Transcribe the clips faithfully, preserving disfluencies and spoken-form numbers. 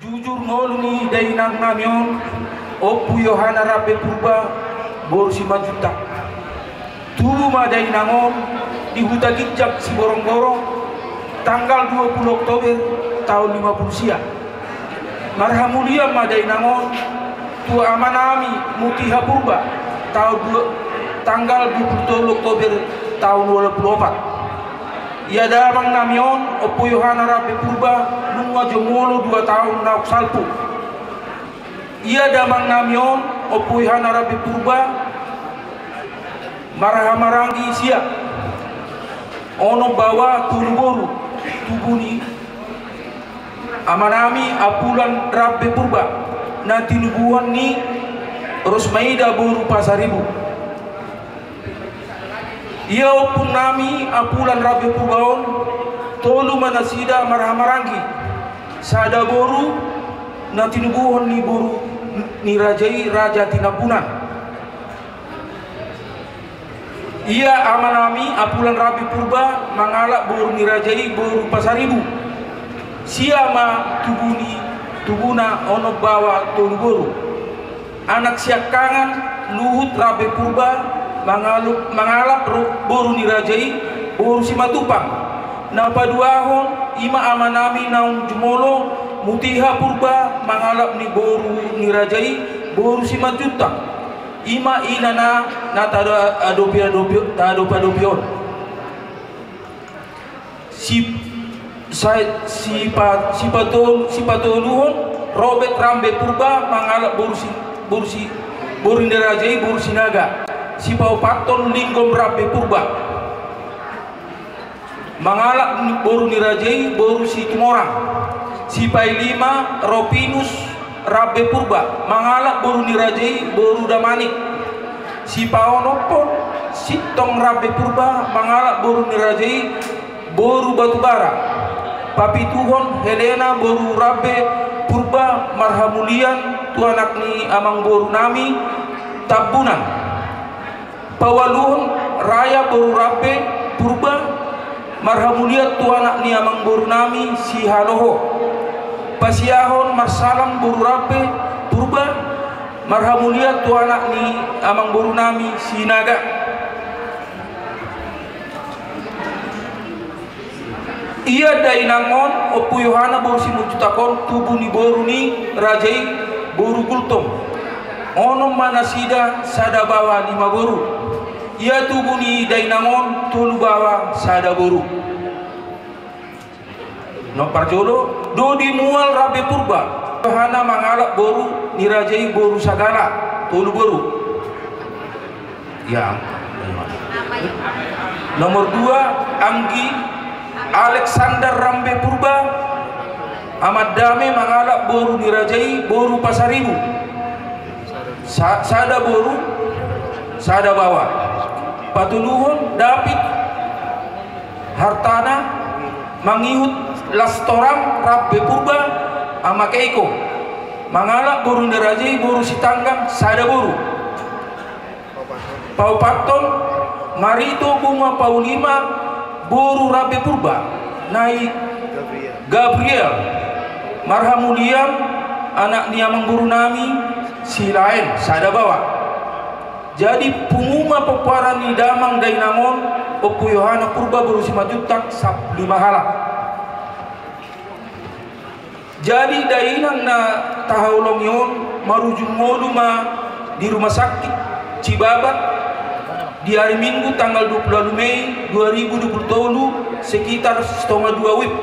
Jujur ngolu ni dainang nami on, Ompu Yohana Rambe Purba, boru Simanjuntak. Tubu ma dainang on di Huta Ginjang Siborongborong, tanggal dua pulu Oktober taon lima pulu sia. Marhamulian ma dainang on tu amanami Mutiha Purba, taon dua, tanggal dua pulu tolu Oktober taon walu pulu opat. Ia damang nami on, Ompu Yohana Rambe Purba, nunga jumolo dua taon naung salpu. Ia damang nami on, Ompu Yohana Rambe Purba, marhahamaranggi sia onom baoa tolu boru, tubu ni amanami Apulan Rambe Purba, na tinubuhon ni Rosmaida boru Pasaribu. Ia ompungnami Apulan Rambe Purba on, tolu ma nasida marhahamaranggi, sada boru na tinubuhon ni boru ni raja i, Raja Tinambunan. Ia amanami Apulan Rambe Purba mangalap boru ni raja i, boru Pasaribu. Sia ma tubu ni, tubuna onom baoa tolu boru. Anak siangkangan Luhut Rambe Purba mangalup, mangalap ro-, boru ni raja i, boru Simatupang. Na paduahon i ma amanami naung jumolo, Mutiha Purba, mangalap ni boru ni raja i, boru Simanjuntak. I ma inana na taado-, adopi-adopi, taadopi-adopi on. Si, sa-, sipa-, sipatol-, sipatoluhon, Robert Rambe Purba, mangalap boru si, boru si, boru ni raja i, boru Sinaga. Sipaopathon, Linggom Rambe Purba, mangalap ni, boru ni raja i, boru Situmorang. Sipailima, Ropinus Rambe Purba, mangalap boru ni raja i, boru Damanik. Sipaonomhon, Sintong Rambe Purba, mangalap boru ni raja i, boru Batubara. Papituhon, Helena boru Rambe Purba, marhamulian tu anak ni amangborunami Tambunan. Paualuhon, Raya boru Rambe Purba, marhamulian tu anak ni amangborunami Sihaloho. Pasiahon, Marsalam boru Rambe Purba, marhamulian tu anak ni amangborunami Sinaga. Ia dainang on, Ompu Yohana boru Simanjuntak on, tubu ni boru ni raja i, boru Gultom. Onom ma nasida, sada baoa lima boru. Ia tubu ni dainang on, tolu baoa sada boru. Na parjolo, Dodi Mual Rambe Purba, Yohana mangalap boru ni raja i, boru Sagala, tolu boru. Ya. Nomor dua, Anggi Alexander Rambe Purba, Amandame, mangalap boru ni raja i, boru Pasaribu. Sa-, sada boru, sada baoa. Patoluhon, David Hartana mangihut Lastorang Rambe Purba, Ama Keiko, mangalap boru ni raja i, boru Sitanggang, sada boru. Paopathon, Marito Bunga Paulima boru Rambe Purba, nai Gabriel, marhamulian anak ni amangborunami Silaen, sada baoa. Jadi pungu ma pomparan ni damang dainang on, Ompu Yohana Purba boru Simanjuntak, sampulu lima halak. Jadi dainang na tahaholongi on, marujung ngolu ma di rumah sakit Cibabat di hari Minggu tanggal dua puluh walu Mei dua ribu dua puluh tolu, sekitar setengah dua wib.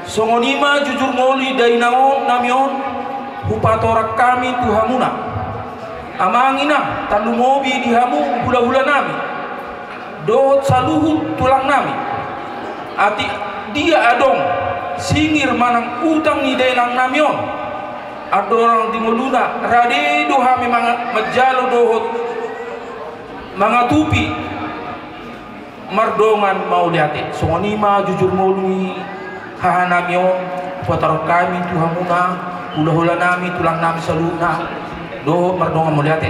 Songon i ma jujur ngolu ni dainang on, nami on, hupatorang hami tu hamuna. Amang inang, tarlumobi di hamu hulahulanami dohot saluhut tulangnami. Atik dia adong singir manang utang ni dainangnami on, andorang di ngoluna, rade do hami manga-, manjalo dohot mangatupi mardongan mauliate. Songon i ma jujur ngolu ni hahanami on, hupatorang hami tu hamuna, hulahulanami, tulangnami saluhutna, dohot mardongan mauliate.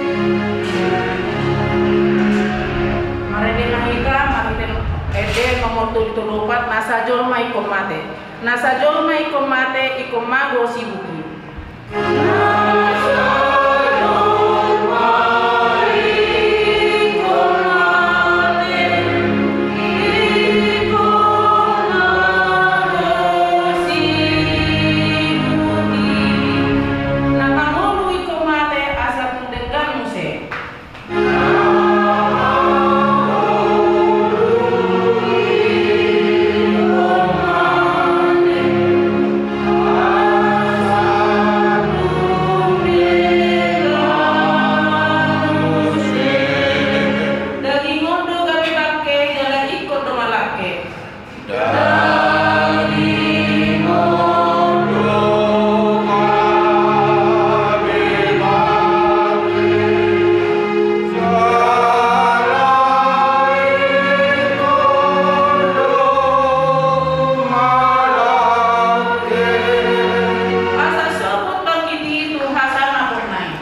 Marende ma hita marhite ende nomor tolu tolu opat, na sajolma ingkon mate. Na sajolma ingkon mate, ingkon mago sibuki. Na mangolu ingkon mate asa tung denggan muse. Daging on do gabe bangke jala ingkon do malangke. Asa sogot bangkit i tu hasangapon na i.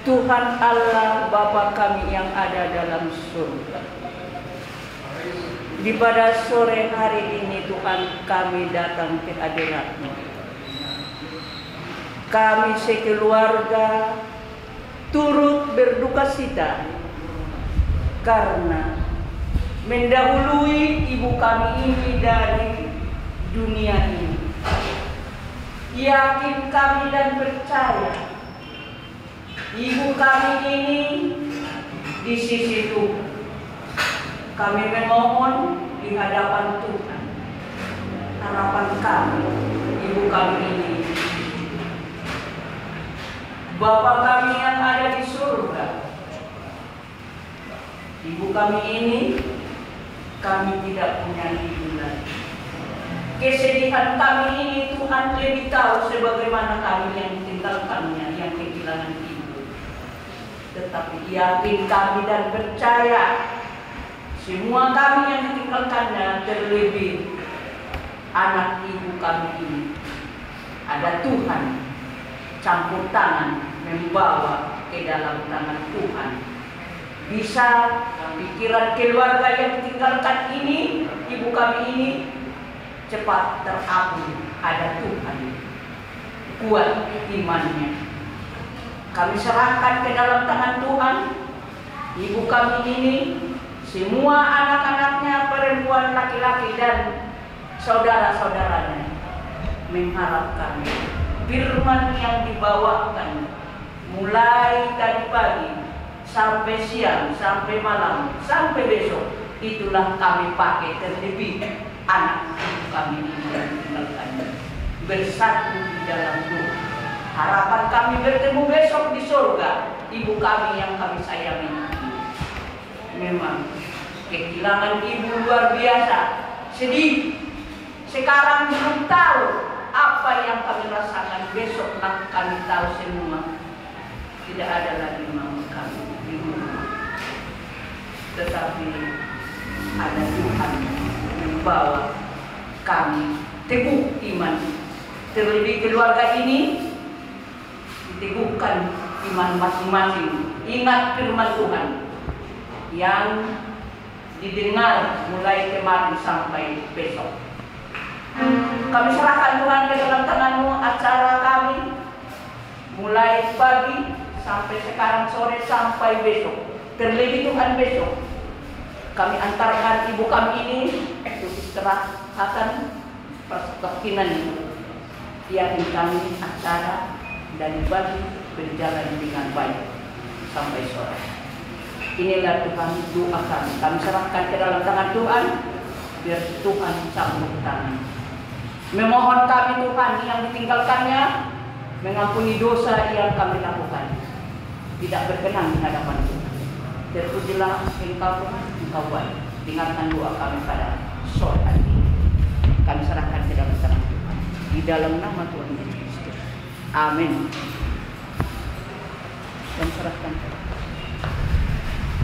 Tuhan Allah, Bapa kami yang ada dalam surga, di pada sore hari ini, Tuhan, kami datang ke hadirat-Mu. Kami sekeluarga turut berdukacita karena mendahului ibu kami ini dari dunia ini. Yakin kami dan percaya ibu kami ini di sisi Tuhan. Kami memohon di hadapan Tuhan, harapan kami, ibu kami ini. Bapa kami yang ada di surga, ibu kami ini, kami tidak punya ibu lagi. Kesedihan kami ini Tuhan lebih tahu sebagaimana kami yang ditinggalkannya, yang kehilangan ibu. Tetapi yakin kami dan percaya, semua kami yang ditinggalkannya, terlebih anak ibu kami ini, ada Tuhan campur tangan, membawa ke dalam tangan Tuhan. Bisa pikiran keluarga yang ditinggalkan ini, ibu kami ini, cepat terapung, ada Tuhan. Kuat imannya. Kami serahkan ke dalam tangan Tuhan ibu kami ini, semua anak-anaknya, perempuan, laki-laki, dan saudara-saudaranya. Mengharapkan firman yang dibawakan mulai tadi pagi sampai siang, sampai malam, sampai besok, itulah kami pakai, terlebih anak ibu kami ini yang ditinggalkan, bersatu di dalam doa. Harapan kami bertemu besok di surga, ibu kami yang kami sayangi. Memang kehilangan ibu luar biasa sedih. Sekarang belum tahu apa yang kami rasakan, besok lah kami tahu semua. Tidak ada lagi mama kami di rumah. Tetapi ada Tuhan membawa kami teguh iman. Terlebih keluarga ini, Teguhkan iman masing-masing. Ingat firman Tuhan yang didengar mulai kemarin sampai besok. Kami serahkan, Tuhan, ke dalam tangan-Mu acara kami, mulai pagi sampai sekarang sore sampai besok. Terlebih, Tuhan, besok kami antarkan ibu kami ini untuk istirahat, akan perkekinan ini. Yakin kami acara dari pagi berjalan dengan baik sampai sore. Inilah, Tuhan, doa kami. Kami serahkan ke dalam tangan Tuhan, biar Tuhan campur tangan. Memohon kami, Tuhan, yang ditinggalkannya, mengampuni dosa yang kami lakukan. Tidak berkenan di hadapan Tuhan. Terpujilah Engkau, Tuhan, Engkau baik. Dengarkan doa kami pada sore hari ini. Kami serahkan ke dalam tangan Tuhan. Di dalam nama Tuhan Yesus Kristus. Amin. Kami serahkan.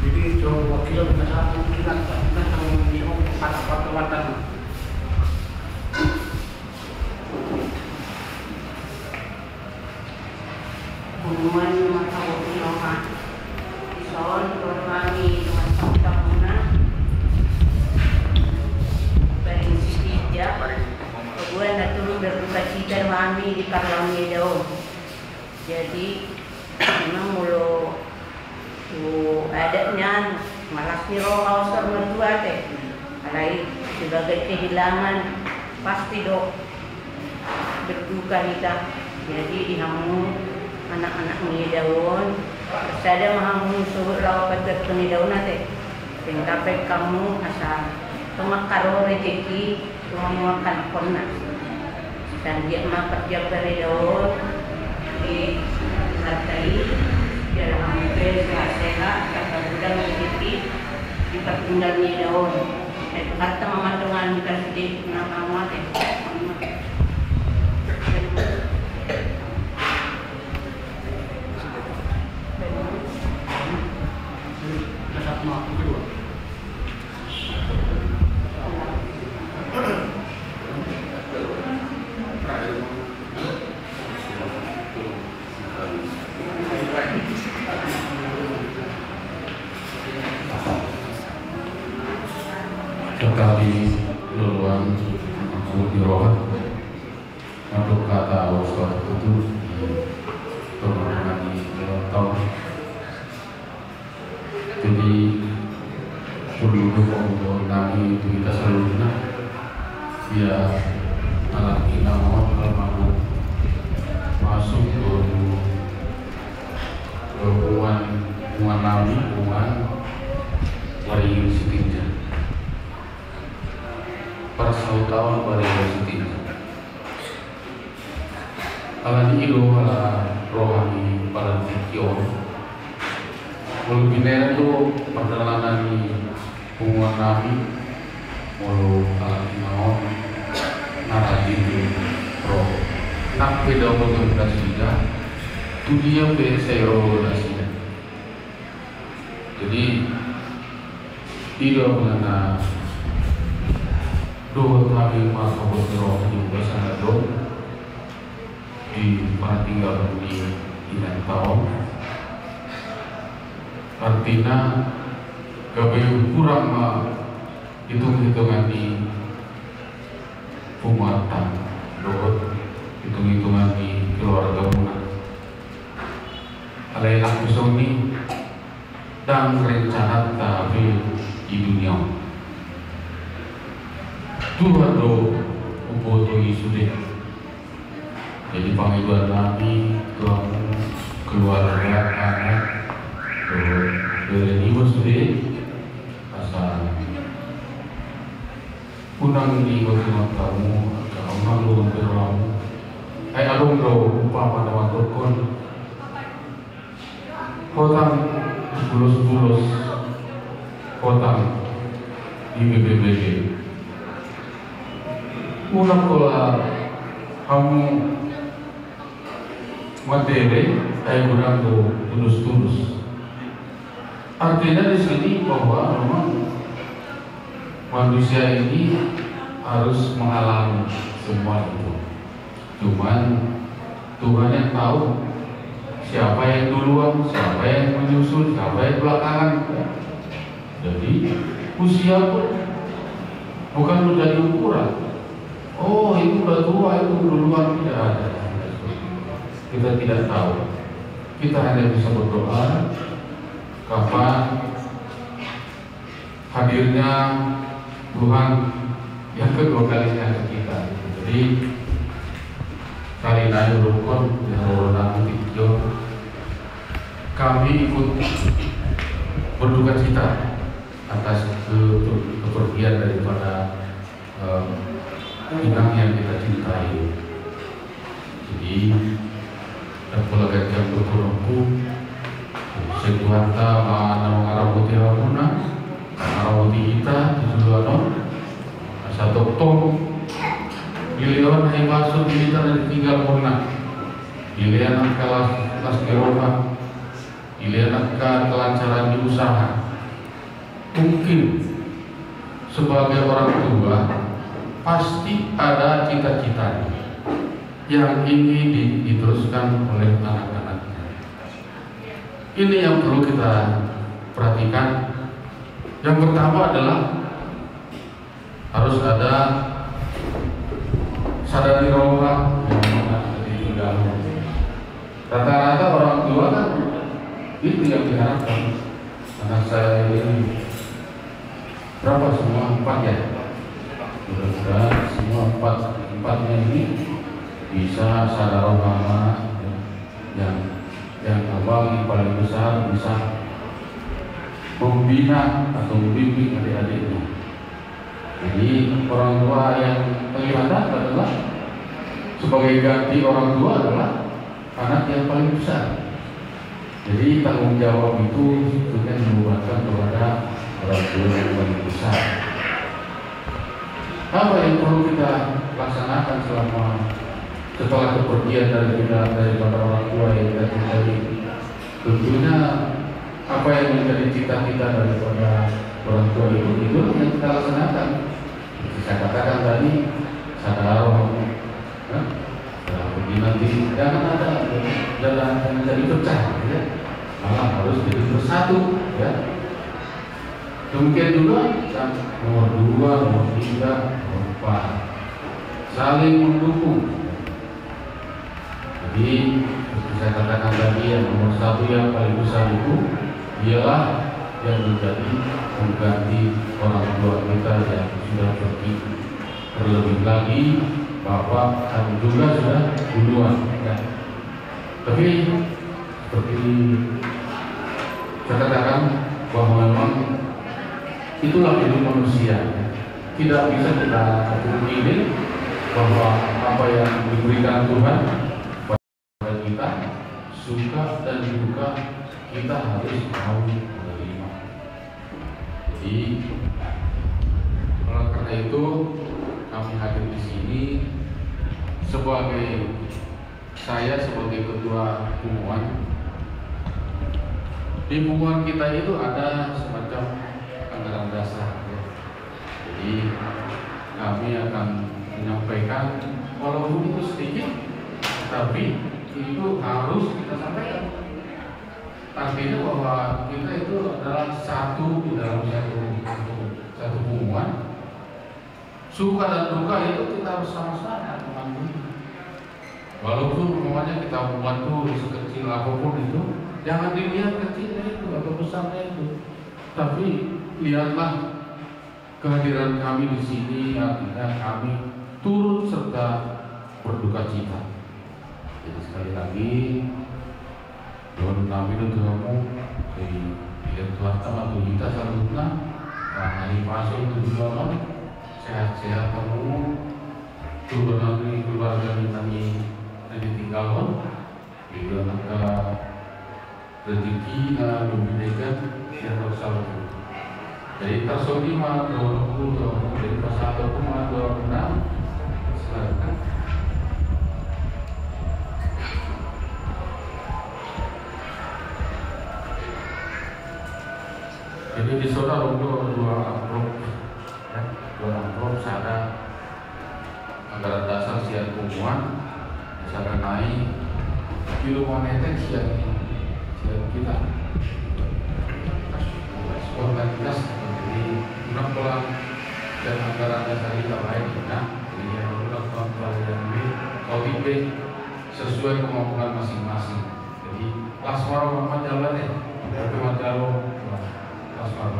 Jadi, coba wakil kita satu, kita, kita, kita, kita, kita, kita, kita, kita, Punguan ni marhabot ni roha. Dison, Tuhan nami, Tuhan, sambutanmuna. Paling sisip, ya. Pabuat na turun berdukacita nami di parlaon ni daon. Jadi, memang molo tu adat nian, malas ni roha, osor ma tu ate. Alai sebagai kehilangan, pasti do berduka hita. Jadi di hamu anak-anak ni daon, sada ma hamu sogot laho pajuathon ni daon ate. Sengkape hamu asa tonga karo rejeki. Tuhan ma mangkalikkonna. Sanggiat ma parjambar ni daon di hata i, biar hamu pe sehat-sehat, tangka godang rejeki di partingkian ni daon. Sai Tuhanta ma mandongani hita sude, na hamu ate. Tetapi loloan aku di roha, untuk kata Allah itu di tengah-tengah di dalam tahun. Jadi, perlu dukung nami tu hita saluhutna. Ia anak inang on, almarhum, masuk tu punguan, punguan nami, punguan Waringin Sitinjak. Parsautaon Waringin Sitinjak. Alani i do ala roha ni partingkian on. Molo binahen do pardalanan ni punguan nami, molo ala inang on na rajin do ro. Nang pe dapotan nasida, tu dia pe sai ro nasida. Jadi, i do na dohot hami marhabot ni roha di bagasan na adong di partingkian ni inanta on. Artina, gabe hurang ma hitung-hitungan ni punguanta dohot hitung-hitungan ni keluargamuna. Alai nang pe songon i, ndang rencananta hape di dunia on. Tuhan do umboto i sude. Jadi pangidoan nami tu hamu keluarga, anak, dohot bere niba sude, asa unang diboto ni Tuhanta hamu, angka unang do diboto hamu. Ai adong do umpama na mandok on. Hotang dipulos-pulos, hotang dibege-bege. Unang pola hamu mandele, ai unang do tulus-tulus. Artinya di sini bahwa memang manusia ini harus mengalami semua itu. Cuman Tuhan yang tahu Siapa yang duluan, siapa yang menyusul, siapa yang belakangan. Jadi usia pun bukan menjadi ukuran. Oh, itu udah tua, itu duluan, tidak ada. Kita tidak tahu. Kita hanya bisa berdoa kapan hadirnya Tuhan yang kedua kalinya ke kita. Jadi, kali ini rukun yang orang tiga, kami ikut berduka cita atas ke-, kepergian daripada, eh, inang yang kita cintai. Jadi, apalagi jam berkurungku, sai Tuhanta ma na mangaramoti hamuna, mangaramoti hita di joloan on. Asa tongtong dilehon hahipason di hita na ditinggalhonna. Dilehon angka las, las ni roha. Dilehon angka kelancaran di usaha. Mungkin sebagai orang tua pasti ada cita-citanya yang ingin di-, diteruskan oleh anak-anaknya. Ini yang perlu kita perhatikan. Yang pertama adalah harus ada sada ni roha yang mana ditinggalkan. Rata-rata orang tua kan itu yang diharapkan. Anak saya ini berapa semua? Empat ya? Mudah-mudahan semua empat, empatnya ini bisa sada roha, ya. Yang, yang abang yang paling besar bisa membina atau membimbing adik-adiknya. Jadi orang tua yang kelihatan adalah sebagai ganti orang tua adalah anak yang paling besar. Jadi tanggung jawab itu sebetulnya dibebankan kepada orang tua yang paling besar. Apa yang perlu kita laksanakan selama, setelah kepergian dari kita, daripada orang tua yang kita cintai? Tentunya apa yang menjadi cita-cita daripada orang tua itu, itu yang kita laksanakan. Seperti saya katakan tadi, sada roha. Nah, dalam begini nanti, jangan ada, jangan, jangan jadi pecah, ya. Malah harus jadi bersatu, ya. Demikian juga yang nomor dua, nomor tiga, nomor empat. Saling mendukung. Jadi, seperti saya katakan tadi, yang nomor satu yang paling besar itu ialah yang menjadi pengganti orang tua kita yang sudah pergi. Terlebih lagi, bapak dan juga sudah duluan, ya. Tapi, seperti saya katakan bahwa memang itulah hidup manusia. Tidak bisa kita pungkiri bahwa apa yang diberikan Tuhan kepada kita, suka dan duka, kita harus mau menerima. Jadi, oleh karena itu, kami hadir di sini sebagai, saya sebagai ketua punguan. Di punguan kita itu ada semacam anggaran dasar, ya. Jadi, kami akan menyampaikan, walaupun itu sedikit, tapi itu harus kita sampaikan. Artinya bahwa kita itu adalah satu di dalam satu, satu, satu punguan. Suka dan duka itu kita harus sama-sama menanggung. Walaupun umpamanya kita membantu sekecil apapun itu, jangan dilihat kecilnya itu atau besarnya itu. Tapi lihatlah kehadiran kami di sini, artinya kami turut serta berduka cita. Jadi sekali lagi, dohonon nami do tu hamu, di, di Tuhan sama tu hita saluhutna, hahipason tu joloan on, sehat-sehat hamu, tu dohonon ni keluarga ni nami na ditinggalhon, di angka rezeki na dumbinegan sian saluhut. Jadi tarsongon i ma dohononku, dohononku, jadi pasahatonku ma dohononku na. Silakan. Jadi di sana ada dua amplop, ya, dua amplop, sada anggaran dasar sian punguan, sada nai Di rumah nenek siang, siang kita. Spontanitas, jadi, kurang pola dan anggaran dasar kita baik, ya. Jadi, yang kurang pola yang ini, kalau tipe sesuai kemampuan masing-masing. Jadi, las waro manjalo deh. Tapi manjalo, las waro.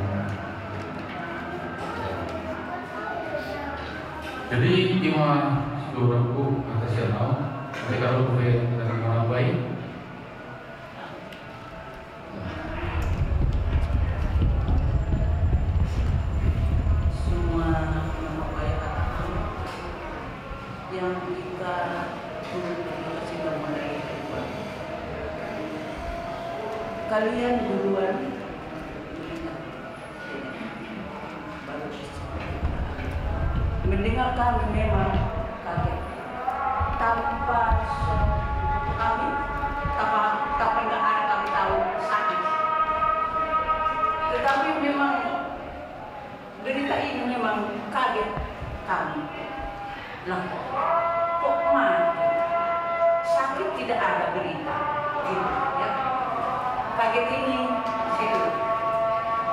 Jadi, ima sian ahu, atas ya, no? Nanti kalau gue dengan orang baik. Semua nama baik anak-anak yang kita turut berduka cita mengenai kehidupan. Kalian duluan mendengar kami memang kaget. Tanpa se-, kami, tanpa, tanpa nggak ada kami tahu sakit. Tetapi memang berita ini memang kaget kami. Lah, kok mati? Sakit tidak ada berita. Gitu, ya. Kaget ini, situ.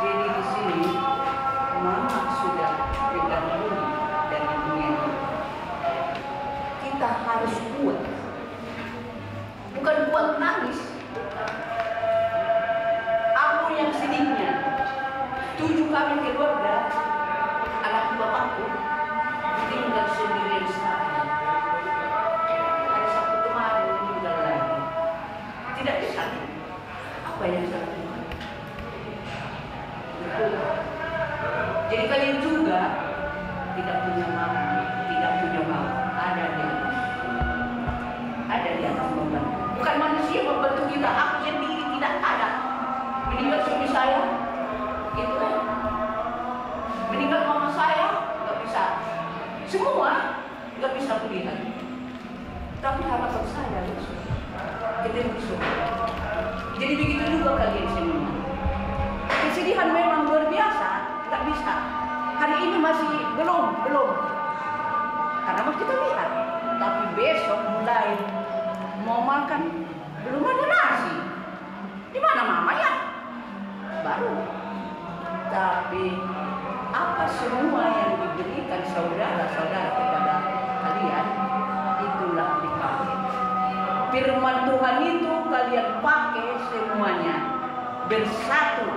Jadi di sini, mama sudah didahului dari dunia ini. Kita harus kuat. Bukan buat nangis. Aku yang sedihnya, tujuh kami keluarga, anak bapakku, ditinggal sendirian satu. Hari Sabtu kemarin meninggal lagi. Tidak bisa. Apa yang saya lakukan? Jadi kalian juga tidak punya mama, tidak punya bapak, ada di atas. Ada di atas membantu. Bukan manusia membantu kita, aku sendiri tidak ada. Meninggal suami saya, itu kan. Meninggal mama saya, nggak bisa. Semua nggak bisa kulihat. Tapi harapan saya, kita bisa. Jadi begitu juga kalian semua. Kesedihan memang luar biasa, nggak bisa. Hari ini masih belum, belum. Karena mau kita lihat. Tapi besok mulai mau makan, belum ada nasi. Di mana mama ya? Baru. Tapi apa semua yang diberikan saudara-saudara kepada kalian, itulah dipakai. Firman Tuhan itu kalian pakai semuanya bersatu,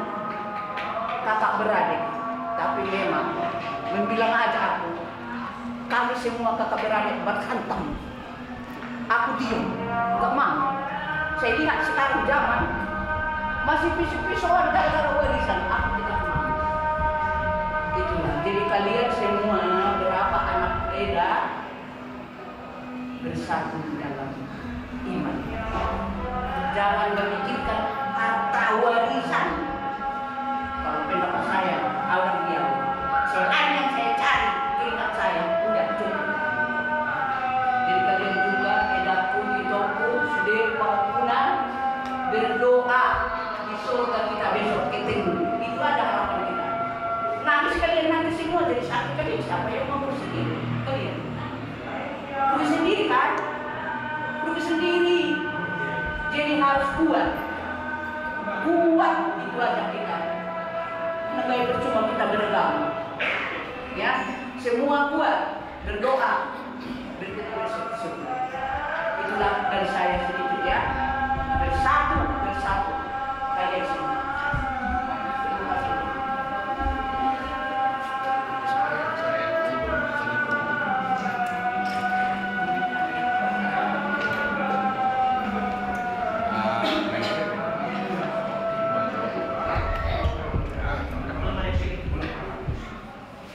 kakak beradik. Tapi memang, membilang aja aku, kami semua kakak beradik berhantam. Aku diem, nggak mau. Saya lihat sekarang zaman masih pisu-pisuan gara-gara warisan. Aku tidak mau. Itulah. Jadi kalian semua berapa anak Eda bersatu dalam iman. Jangan memikirkan harta warisan. Kalau pendapat saya, orang dia. Selain yang saya cari, keringat saya, udah cukup. Jadi kalian juga, Edaku, Itoku, sude, pengguna, berdoa di surga kita besok ketemu. Itu ada harapan kita. Nangis kalian nanti semua jadi sakit, tapi siapa yang mau bersedih? Kalian. Rugi sendiri kan? Rugi sendiri. Jadi harus kuat. Kuat itu aja kita. Nggak percuma kita berdoa. Ya, semua kuat berdoa. Berdoa. Itulah dari saya sedikit ya. Bersatu, bersatu. Kalian semua. Terima kasih.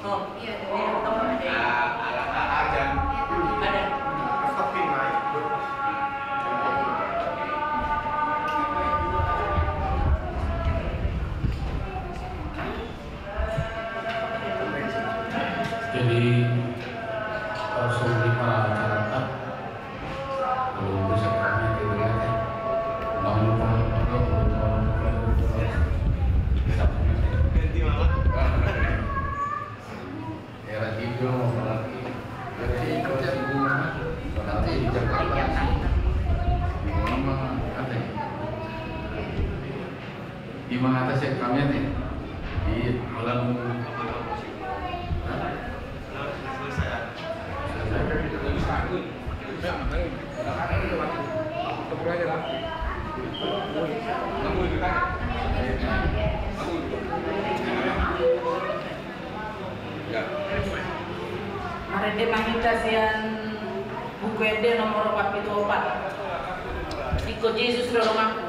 Oh, iya, ada yang tahu ada. Ada. Jadi, langsung di mana masyarakat? Kalau bisa kami tidak ya. Namun, kalau, kalau, kalau, kalau, ganti malam. Era tidur mau lagi. Jadi, kalau sibuk, nanti di Jakarta sih. Memang Mangata sian hami ate. Di malam. Marende ma hita sian Buku Ende nomor opat pitu opat. Ingkon Jesus do donganku.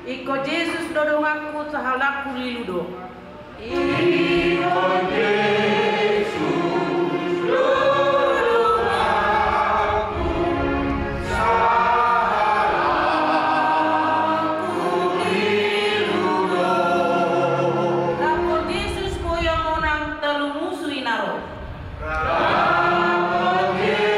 Ingkon Jesus do donganku, sahalakku lilu do. Ingkon Jesus do donganku, sahalakku lilu do. Ingkon Jesus do donganku, sahalakku lilu do.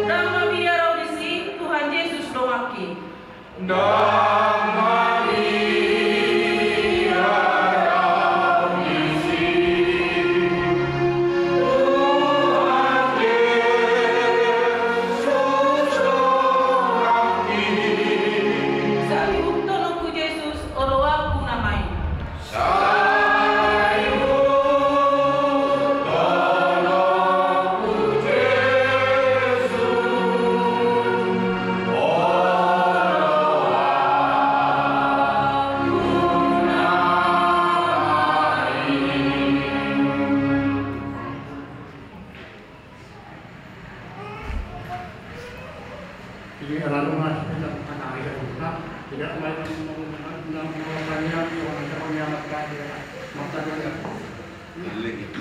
Ndang mabiar ahu disi, Tuhan Jesus donganki. Ndang mabiar ahu disi, Tuhan Jesus donganki. Sai ihuthononku Jesus, oloanku na main. Sai ihuthononku Jesus, oloanku na main. Jadi lalu mas kita akan hari itu, nah, tidak main.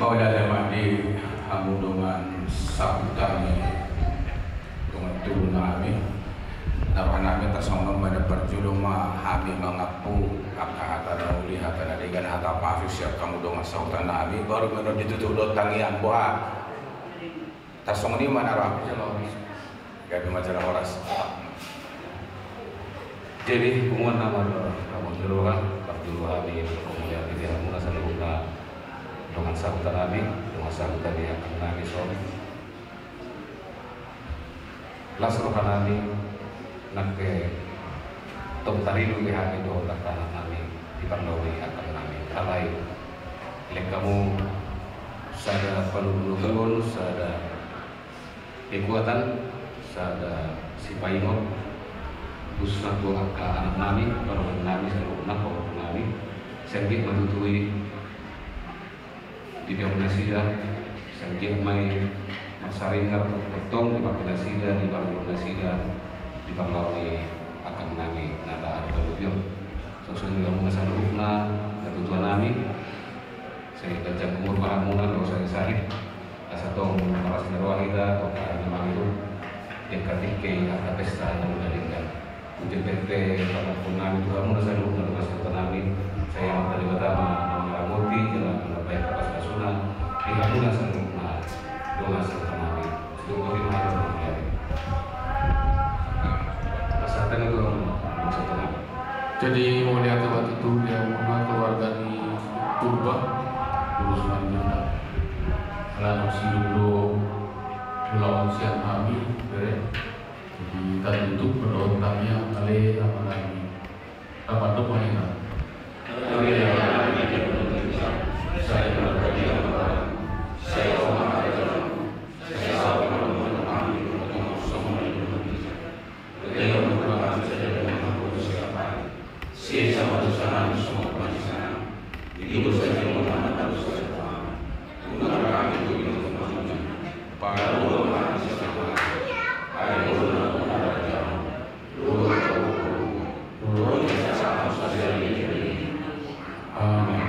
Mauliate ma di hamu dongan sahuta ni dongan tubu nami. Na roha nami tarsongon on ma, na parjolo ma hami mangampu angka hata na uli, hata na denggan, hata pasu sian hamu dongan sahuta nami, baru ma ditutup dohot tangiang, boha. Tarsongon i ma na rohangku. Gabe ma jala horas. Jadi punguan nama do, hamu jolo kan, parjolo hami mauliate di hamuna saluhutna dongan sahuta nami, dongan sahuta ni angka nami son. Las roha nami, nangke tong tarilu be hami dohot angka anak nami, diparlaoi angka nami. Alai lehon hamu sada panungkunan, sada kekuatan, sada sipaingot, khususna tu angka anak nami, parumaen nami, saluhutna parumaen nami, sai anggiat ma tutu i dipaingot nasida, sai anggiat ma i marsaringar tongtong di pangke nasida, di parngoluon nasida, di parngoluon angka nami na taadopon on. Songon i ma saluhutna natuatua nami, sai ganjang umur ma hamuna, laos sai sahit. Asa tong marlas ni roha hita, tong karejo ma hita, dengke dengke angka pesta na denggan. Uji perte pangampun nami tu hamuna saluhutna dongan sahuta nami, sai Amanta Debata ma na mangaramoti jala na mambahen hapasu-pasuna di hamuna saluhutna dongan sahuta nami. Saluhutna ma i dongan sahuta nami. Pasahat hami tu hamuna dongan sahuta nami. Jadi mauliate ma tutu di hamuna keluarga ni Purba, Purba Simanjuntak. Alana sidung do ulaon sian hami, bere. Jadi tatutup ma dohot tangiang ale amang nami. Tapandok ma hita. Amen.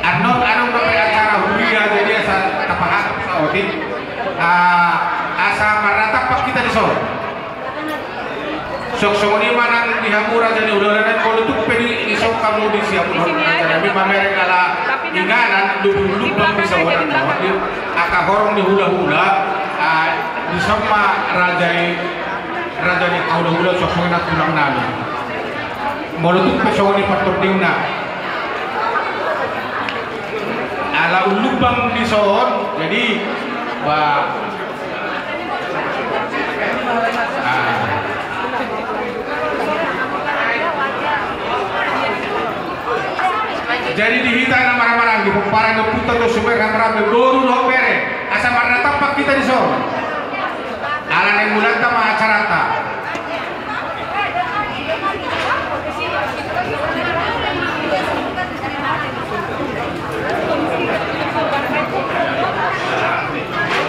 Arnon, arnon dope acara huria, jadi asa tapahat saotik. Ah, asa marnatampak hita dison. Songon i ma nang di hamu raja ni hulahula nami, molo tung pe di, di son hamu di siap raja nami mamereng ala inganan, lumbang di son, angka horong ni hulahula, ah, di son ma raja i, raja ni hulahula, songon i nang tulang nami. Molo tung pe songon i partordingna. Ala lumbang di son, jadi, ba, ah. Jadi di hita na marhahamaranggi, pomparan ni ompunta tu suber hahamaranggi, boru dohot bere, asa marnatampak hita di son. Ala naeng mulanta ma acaranta.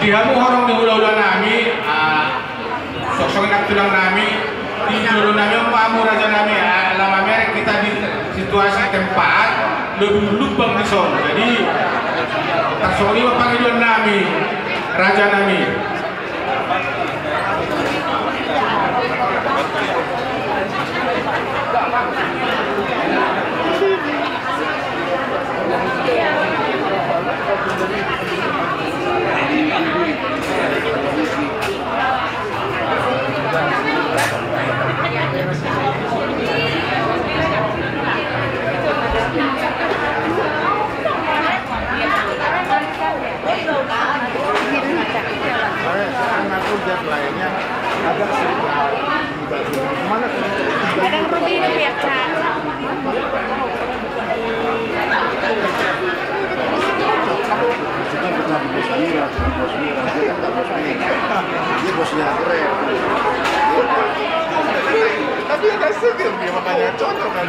Di hamu horong ni hulahula nami, ah, songon i nang tulang nami, di jolo nami on ma hamu raja nami, ah, ala mamereng hita di situasi tempat, lobi lumbang di son. Jadi, tarsongon i ma pangidoan nami, raja nami. Kadang rugi ini, pihak. Dia bosnya Grab. Tapi agak seger dia, makanya cocok kan.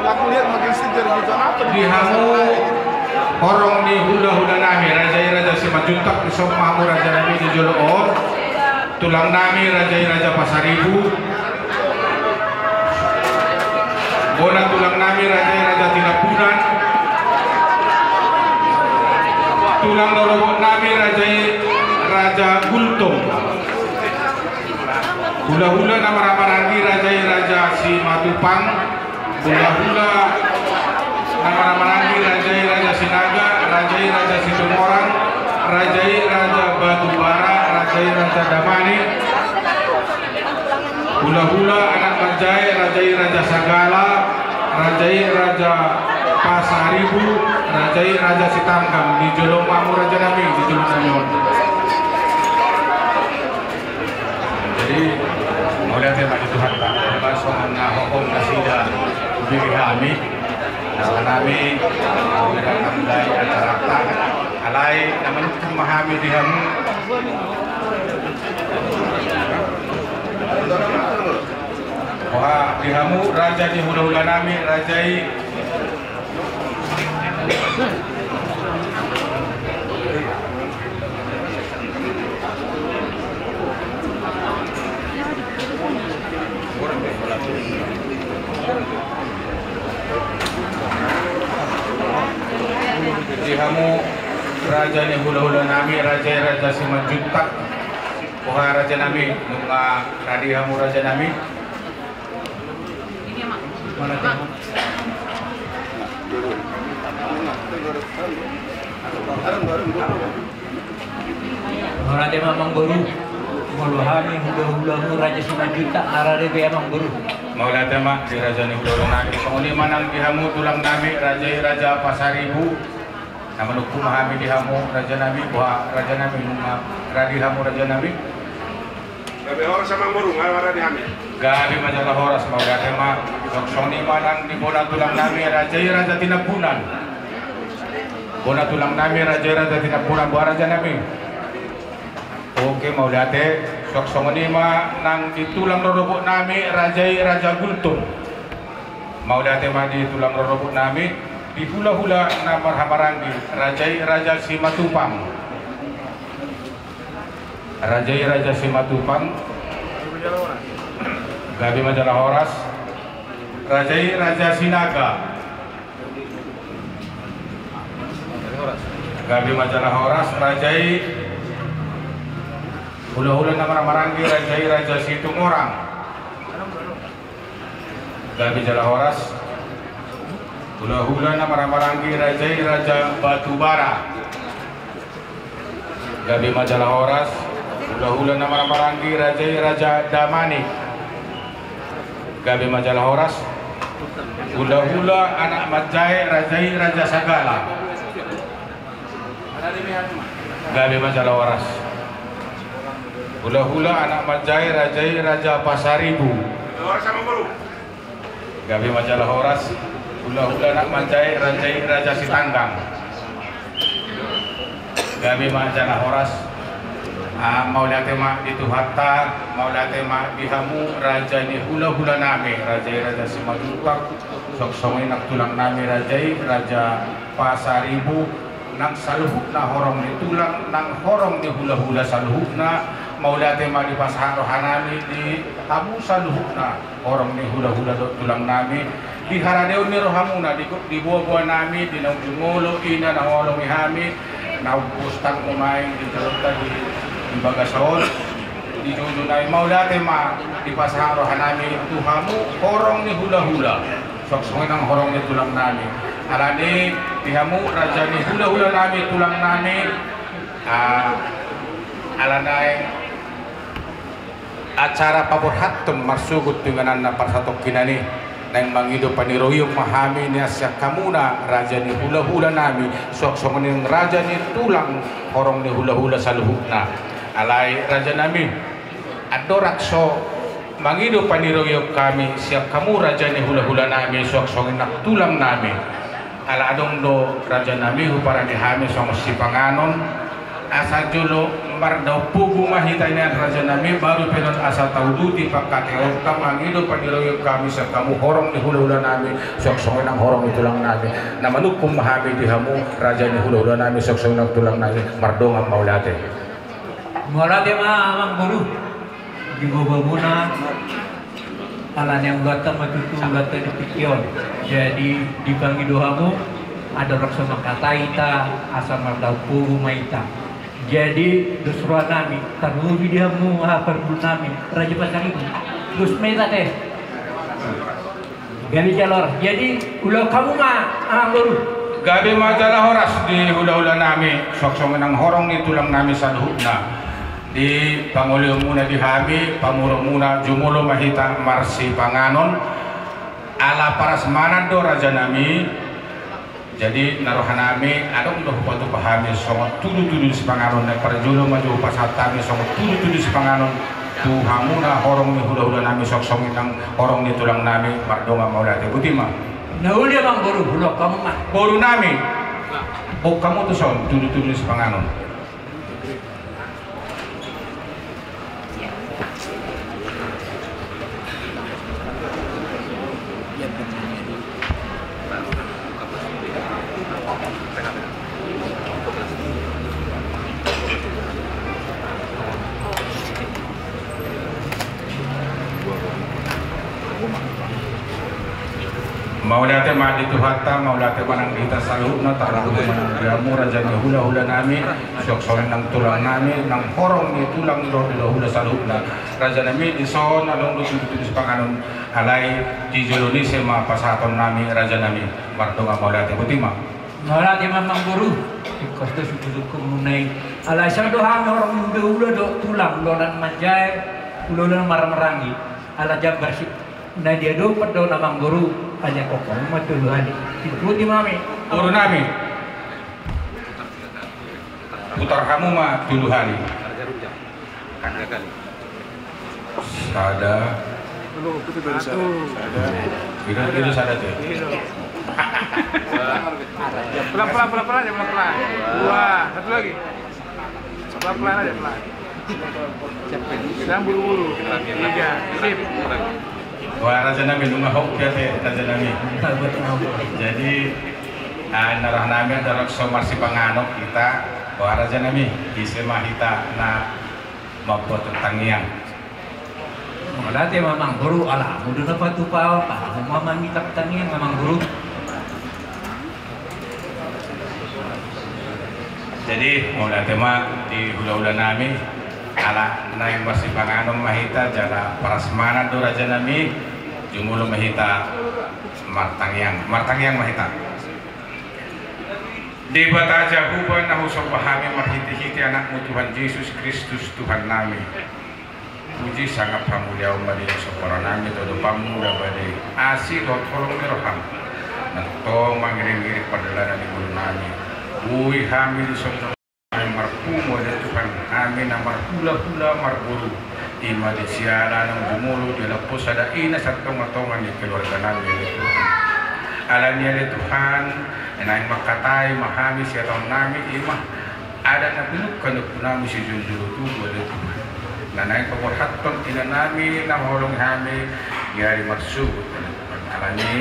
Aku lihat makin seger gitu, apa di hamu horong ni hulahula nami, raja i Raja Simanjuntak, di son ma hamu raja nami di jolo on. Tulang nami, raja i Raja Pasaribu. Bona tulang nami, raja i Raja Tinambunan. Tulang rorobot nami, raja i Raja Gultom. Hulahula na marhahamaranggi, raja i Raja Simatupang. Hulahula na marhahamaranggi, raja i Raja Sinaga, raja i Raja Situmorang, raja i Raja Batubara, raja i Raja Damanik. Hulahula anak manjae, raja i Raja Sagala, raja i Raja Pasaribu, raja i Raja Sitanggang. Di jolo ma hamu raja nami, di jolo nami on. Jadi, mauliate ma di Tuhanta, ba songon na hohom nasida hubege hami, na roha nami, mauliate ma di acaranta, alai na manungkun ma hami di hamu. Wah, di hamu raja ni hulahula nami, raja i. Hulahula nami, raja i Raja Simanjuntak. Boha raja nami, nunga radi hamu raja nami? Mauliate ma amangboru. Molo hami hulahulamu Raja Simanjuntak, na rade be amangboru. Mauliate ma di raja ni hulahula nami. Songon i ma nang di hamu tulang nami, raja i Raja Pasaribu. Na manungkun ma hami di hamu raja nami, boha raja nami, nunga radi hamu raja nami? Gabe horas amangboru, nunga radi hami. Gabe ma jala horas, mauliate ma. Songon i ma nang di bona tulang nami, raja i Raja Tinambunan. Bona tulang nami, raja i Raja Tinambunan, boha raja nami? Oke, mauliate. Songon i ma nang di tulang rorobot nami, raja i Raja Gultom. Mauliate ma di tulang rorobot nami, di hulahula na marhahamaranggi, raja i Raja Simatupang. Raja i Raja Simatupang. Gabe ma jala horas. Raja i Raja Sinaga. Gabe ma jala horas, raja i. Hulahula na marhahamaranggi, raja i Raja Situmorang. Gabe jala horas. Hulahula na marhahamaranggi, raja i Raja Batubara. Gabe ma jala horas. Hulahula na marhahamaranggi, raja i Raja Damanik. Gabe ma jala horas. Hulahula anak manjae, raja i Raja Sagala. Gabe ma jala horas. Hulahula anak manjae, raja i Raja Pasaribu. Gabe ma jala horas. Hulahula anak manjae, raja i Raja Sitanggang. Gabe ma jala horas. Ah, mauliate ma di Tuhanta, mauliate ma di hamu raja ni hulahula nami, raja i Raja Simanjuntak, songon i nang tulang nami, raja i Raja Pasaribu, nang saluhutna horong ni tulang, nang horong ni hulahula saluhutna. Mauliate ma dipasahat roha nami di hamu saluhutna horong ni hulahula dohot tulang nami, di haradeon ni rohamuna, di, di boaboa nami, di naung jumolo, ina na huhaholongi hami, naung pustang nuaeng di jolonta di, di bagasan on, di joujou nami. Mauliate ma dipasahat roha nami tu hamu horong ni hulahula, songon i nang horong ni tulang nami. Alani di hamu raja ni hulahula nami, tulang nami, ah, ala naeng acara paborhathon marsogot tu inganan na parsatongkinan i, naeng mangido paniroion ma hami nian sian hamuna raja ni hulahula nami, suang songon i nang raja ni tulang horong ni hulahula saluhutna. Alai raja nami, andorang so mangido paniroion hami sian hamu raja ni hulahula nami, suang songon i nang tulang nami, ala adong do raja nami huparade hami songon sipanganon, asa jolo mardaon pogu ma hita nian raja nami, baru pe non asa tauduti pangkataionta, mangido paniroion hami sian hamu horong ni hulahula nami, suang songon i nang horong ni tulang nami. Na manungkun ma hami di hamu raja ni hulahula nami, suang songon i nang tulang nami, mardongan mauliate. Mauliate ma amangboru. Di boaboamuna, ala ni ulaonta ma tutu ulaonta di tingki on. Jadi dipangido hamu, andorang so mangkatai hita, asa mardaon pogu ma hita. Jadi dos roha nami, tarlumobi di hamu haha parngoluon nami, Raja Pasaribu. Dos ma hita te. Gabe jala horas. Jadi, ulaon hamu ma, amangboru. Gabe ma jala horas di hulahula nami, suang songon i nang horong ni tulang nami saluhutna. Di pangolihonmuna di hami, pamoruonmuna, jumolo ma hita marsipanganon. Ala parasmanan do raja nami. Jadi na roha nami, adong do hupatupa hami songon tudutudu ni sipanganon, na parjolo ma jo hupasahat hami songon tudutudu ni sipanganon tu hamuna horong ni hulahula nami, suang songon i nang horong ni tulang nami, mardongan mauliate. Botima. Na uli amangboru, ulaon hamu ma. Boru nami, boan hamu tu son tudutudu ni sipanganon. Mauliate ma di Tuhanta, mauliate ma nang di hita saluhutna, tarlumobi ma nang di hamu raja ni hulahula nami, suang songon i nang tulang nami, nang horong ni tulang dohot hulahula saluhutna. Raja nami, dison adong do tudu-tudu sipanganon, alai di jolo ni ise ma pasahaton nami, raja nami, mardongan mauliate. Boti ma. Mauliate ma amangboru. Ingkon do sungkun-sungkunmuna i. Alai sai do hami horong ni hulahula dohot tulang, ulaon manjae, ulaon marhahamaranggi. Ala jambar si na dia do pardongan amangboru, ala jangkon ma tolu hali. Ikuti ma hami. Boru nami. Putar hamu ma tolu hali. Sada. Sada. Ida, ida sada te. Pelan-pelan, pelan-pelan aja, pelan-pelan. Dua, satu lagi. Pelan-pelan aja, pelan. Jangan buru-buru. Tiga, sip. Wah, raja nami, nunga hoki ate, raja nami. Jadi, ah, na roha nami andorang so marsipanganon hita, wah, raja nami, ise ma hita na mambuat tangiang. Mauliate ma amangboru, ala hamu do na patupa, ala hamu ma mamita tangiang amangboru. Jadi, mauliate ma di hulahula nami, ala naeng marsipanganon ma hita, jala prasmanan do raja nami, jumolo ma hita martangiang, martangiang ma hita. Debata Jahowa na husomba hami marhite-hite Anakmu Tuhan Jesus Kristus Tuhan nami. Puji sangap hamuliaon ma di hasohoran nami tu adopanMu na badia i, asi dohot holong ni rohaM. Na tongtong mangiring-iring pardalanan ni ngolu nami. Boi hami dison marpungu ale Tuhan, hami na marhula-hula marboru. I ma di siala naung jumolo di lampu sada i na sian tonga-tonga ni keluarga nami ale Tuhan. Alani ale Tuhan, naeng mangkatai ma hami sian taon nami i ma. Adat na pinungka ni ompu nami sijolo-jolo tubu ale Tuhan. Na naeng paborhathon ina nami na mangoloi hami di ari marsogot ale Tuhan. Alani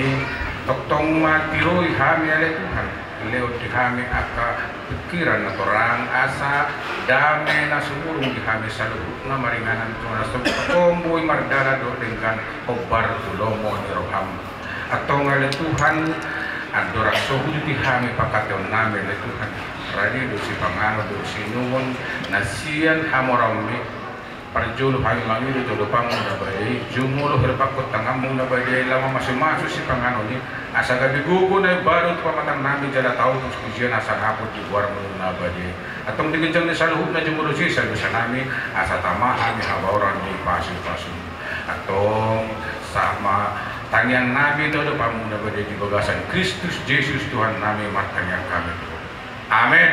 tongtong ma tiroi hami ale Tuhan. Lehon di hami angka pingkiran na torang asa dame na sumurung di hami saluhutna maringanan tu na so tong boi mardalan dohot denggan hombar tu lomo ni rohaM. Antong ale Tuhan, andorang so huduti hami pangkataion nami ale Tuhan, rade do sipanganon dohot siinumon na sian hamoraonMi. Parjolo hami mangido tu adopanMu na badia i, jumolo hirpangkon tanganMu na badia i laho mamasu-masu sipanganon i, asa gabe gogo na imbaru tu pamatang nami jala tau tu pujian hasangapon di goarMu na badia i. Antong di ginjang ni saluhutna jumolo sesa dosa nami, asa tama hami habaoran di pasu-pasuMu. Antong sahat ma tangiang nami tu adopanMu na badia i di bagasan Kristus Jesus Tuhan nami martangiang hami. Amen.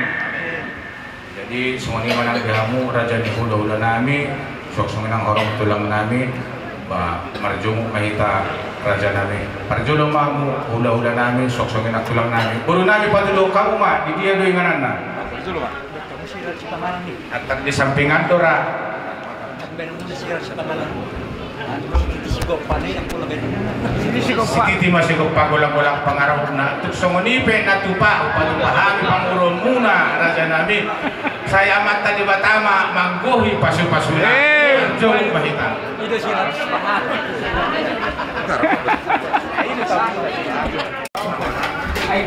Jadi songon i ma nang di hamu raja ni hulahula nami, suang songon i nang horong tulang nami. Ba, marjongok ma hita raja nami. Parjolo ma hamu hulahula nami, suang songon i nang tulang nami. Boru nami, patuduhon hamu ma, di dia do ingananna? Antar di sampingan do ra. Sititi ma sigompa ni na golang-golang pangarahutna. Tung songon i pe na tupa, patupa hami panguruonmuna raja nami. Sai Amanta Debata ma manggohi pasu-pasuna. Eh. Jongok ma hita. Ai,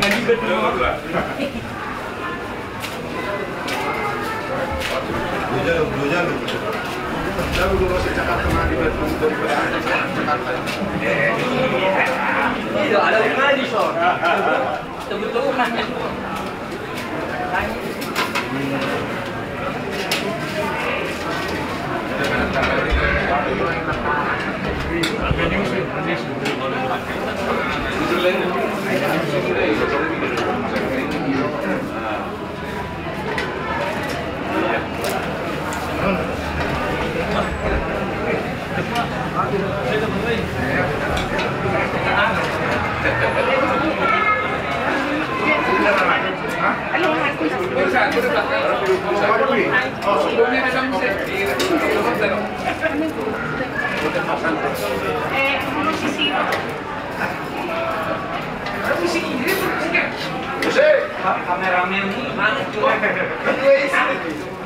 Kameramen ini mana tuh?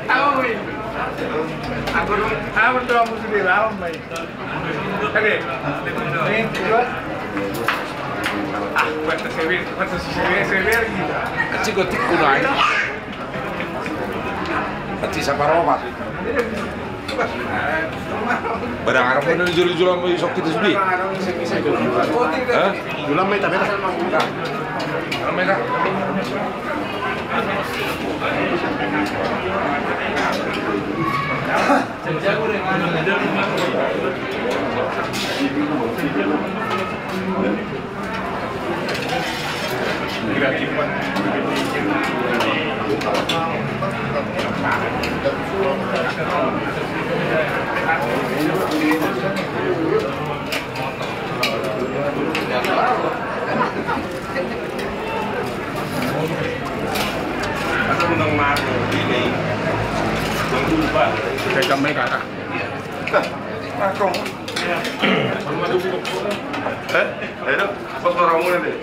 Tahu ini. Aku, aku tuh aku sudah lama main. Oke. Ini dua. Anci gotik ku nai. Anci saparopat. Barang arang mana jolo-jolo mau isok kita sudah. Hah? Jolo mai tapi. Eh, ayo dong, pas orang mulai deh.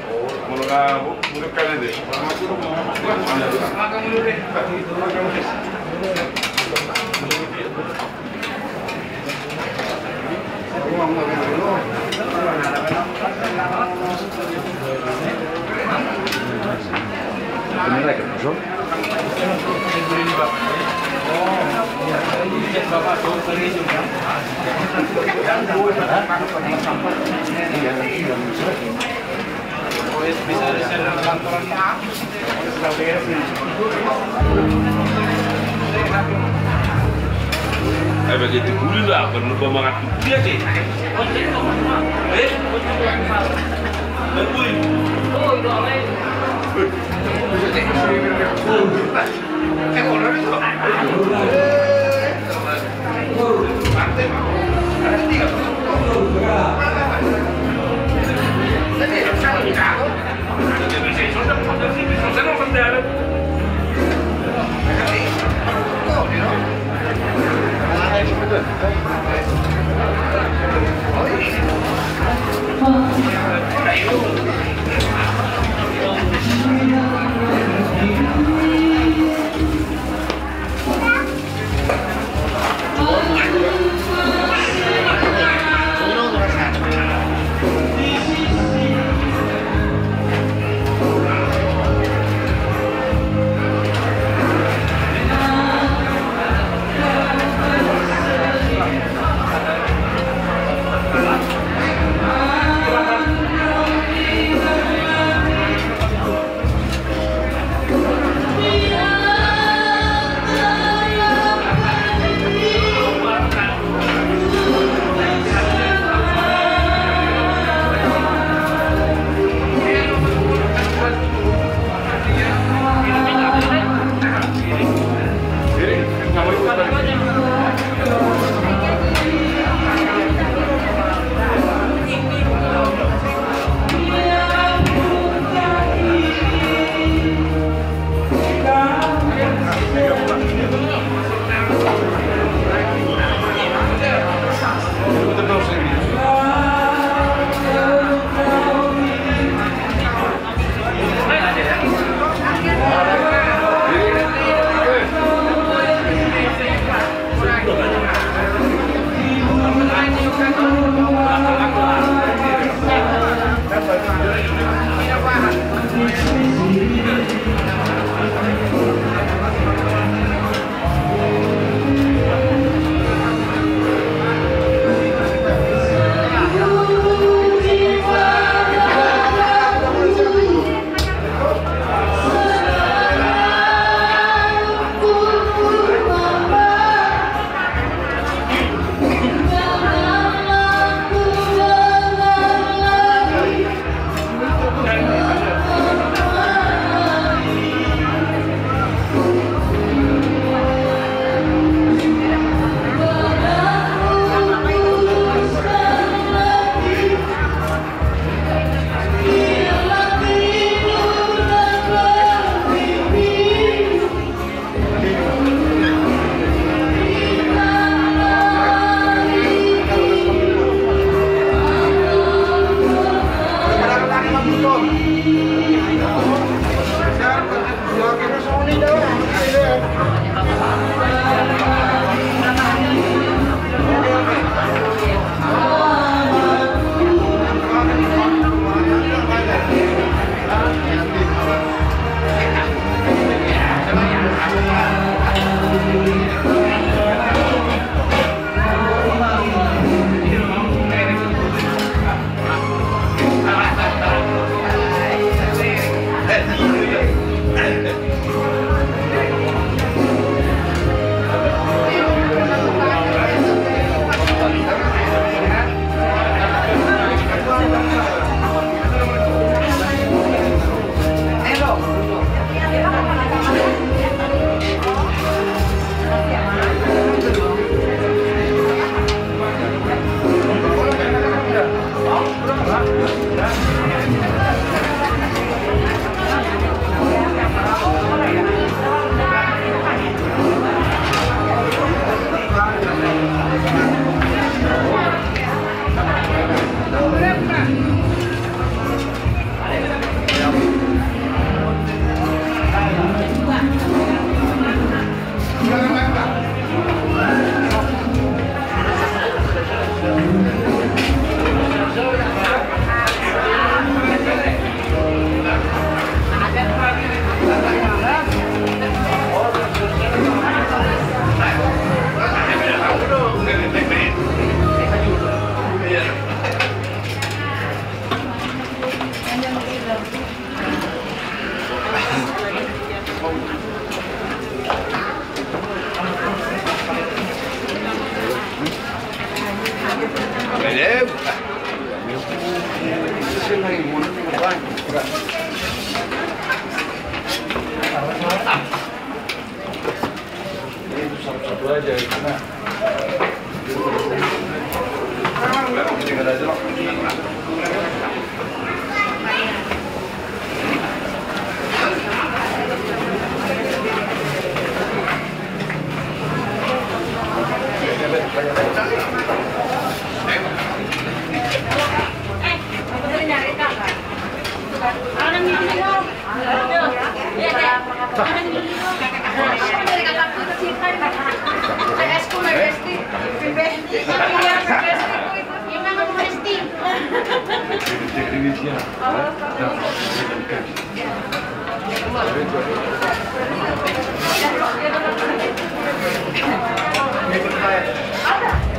Mulai, mulai kali deh. Eh, bagi itu bulu lah, perlu pemangatu dia sih. Eh? Lebih. Ada.